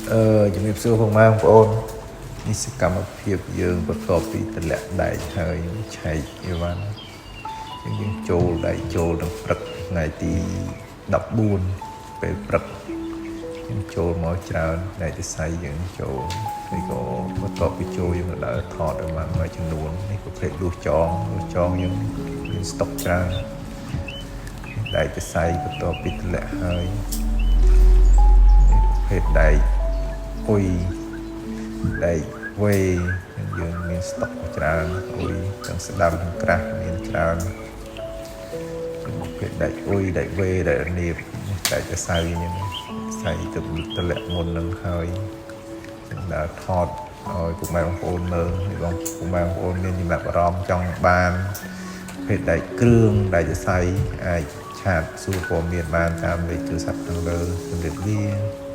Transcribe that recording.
ជំរាបសួរផងម៉ែបងប្អូននេះសកម្មភាពយើងបន្ទាប់ពីតម្លាក់ដែកហើយឆែកអីវ៉ាន់អញ្ចឹងយើងចូលដែកចូលដល់ព្រឹកថ្ងៃទី14ពេលព្រឹកយើងចូលមកច្រើនដែកសរសៃយើងចូលហើយក៏បន្ទាប់ពីចូលយើងក៏ដើរថតអីវ៉ាន់មួយចំនួននេះប្រភេទលួសចងលួសចងយើងមានស្តុកច្រើនដែកសរសៃបន្ទាប់ពីតម្លាក់ហើយនេះប្រភេទដែកអុយ ដែកវេយើងមានស្តុកច្រើនអុយទាំងស្ដាំទាំងក្រាស់មានច្រើនជាប្រភេទដែកអុយដែកវេដែករនាបដែកសរសៃអញ្ចឹងសៃទៅតម្លាក់មុននឹងហើយចឹងដើរថតឲ្យពុកម៉ែបងប្អូនមើលនេះបងពុកម៉ែបងប្អូនមានចំណាប់អារម្មណ៍ចង់បានប្រភេទដែកគ្រឿងដែកសរសៃអាច chat សួរព័ត៌មានបានតាមលេខទូរស័ព្ទខាងលើជម្រាបលា។